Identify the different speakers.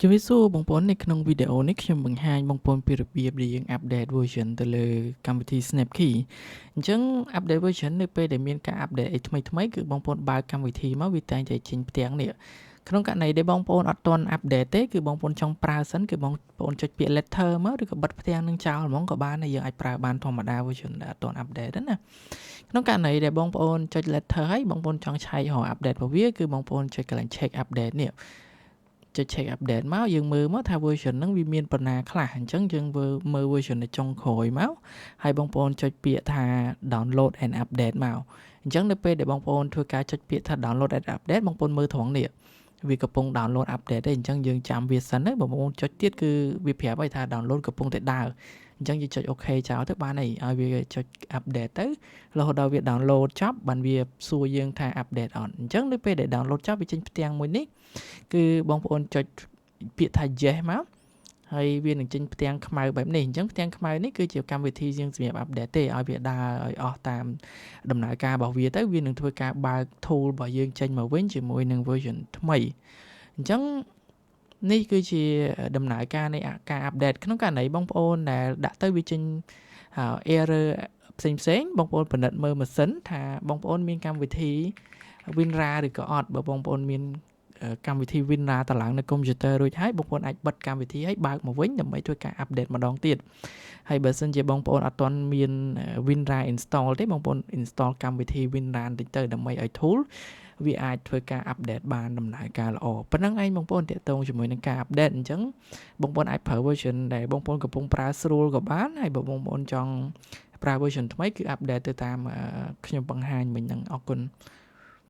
Speaker 1: ជំរាបសួរបងប្អូននៅក្នុងវីដេអូនេះខ្ញុំបង្ហាញបងប្អូនពីរបៀបដែលយើង update version ទៅលើកម្មវិធី Snapkey។ អញ្ចឹង update version នៅពេលដែលមានការ update អីថ្មីថ្មីគឺបងប្អូនបើកកម្មវិធីមកវាតែងតែចេញផ្ទាំងនេះក្នុងករណីដែលបងប្អូនអត់ទាន់ update ទេគឺបងប្អូនចង់ប្រើសិនគឺបងប្អូនចុចពាក្យ later មកឬក៏បិទផ្ទាំងនឹងចោលហ្មងក៏បានដែរយើងអាចប្រើបានធម្មតា version ដែលអត់ទាន់ update ទេណា។ក្នុងករណីដែលបងប្អូនចុច later ហើយបងប្អូនចង់ឆែករក update របស់វាគឺបងប្អូនចុចកន្លែង check update នេះចុច check update មកយើងមើលមកថា version ហ្នឹងវាមានប៉ុណ្ណាខ្លះអញ្ចឹងយើងមើល version នៅចុងក្រោយមកហើយបងប្អូនចុចពាក្យថា download and update មកអញ្ចឹងនៅពេលដែលបងប្អូនធ្វើការចុចពាក្យថា download and update បងប្អូនមើលត្រង់នេះវាកំពុង download update ទេអញ្ចឹងយើងចាំវាសិនទៅបងប្អូនចុចទៀតគឺវាប្រាប់ឲ្យថា download កំពុងតែដើរអញ្ចឹងយើងចុច OK ចោលទៅបានហើយឲ្យវាចុច update ទៅរហូតដល់វា download ចប់បានវាសួរយើងថា update អត់អញ្ចឹងនៅពេលដែល download ចប់វាចេញផ្ទាំងមួយនេះគឺបងប្អូនចុចពាក្យថា yes មកហើយវានឹងចេញផ្ទាំងខ្មៅបែបនេះអញ្ចឹងផ្ទាំងខ្មៅនេះគឺជាកម្មវិធីយើងសម្រាប់ update ទេឲ្យវាដើរឲ្យអស់តាមដំណើរការរបស់វាទៅវានឹងធ្វើការបើក tool របស់យើងចេញមកវិញជាមួយនឹង version ថ្មីអញ្ចឹងនេះគឺជាដំណើរការនៃការ update ក្នុងករណីបងប្អូនដែលដាក់ទៅវាចេញ error ផ្សេងផ្សេងបងប្អូនពិនិត្យមើលម៉ាស៊ីនថាបងប្អូនមានកម្មវិធី WinRAR ឬក៏អត់បើបងប្អូនមានកម្មវិធី WinRAR តម្លើងនៅកុំព្យូទ័ររួចហើយបងប្អូនអាចបិទកម្មវិធីហើយបើកមកវិញដើម្បីធ្វើការ update ម្ដងទៀតហើយបើសិនជាបងប្អូនអត់ទាន់មាន WinRAR install ទេបងប្អូន install កម្មវិធី WinRAR បន្តិចទៅដើម្បីឲ្យ tool វាអាចធ្វើការ update បានដំណើរការល្អប៉ុណ្ណឹងឯងបងប្អូនតាក់ទងជាមួយនឹងការ update អញ្ចឹងបងប្អូនអាចប្រើ version ដែលបងប្អូនកំពុងប្រើស្រួលក៏បានហើយបើបងប្អូនចង់ប្រើ version ថ្មីគឺ update ទៅតាមខ្ញុំបង្ហាញមិញហ្នឹងអរគុណ។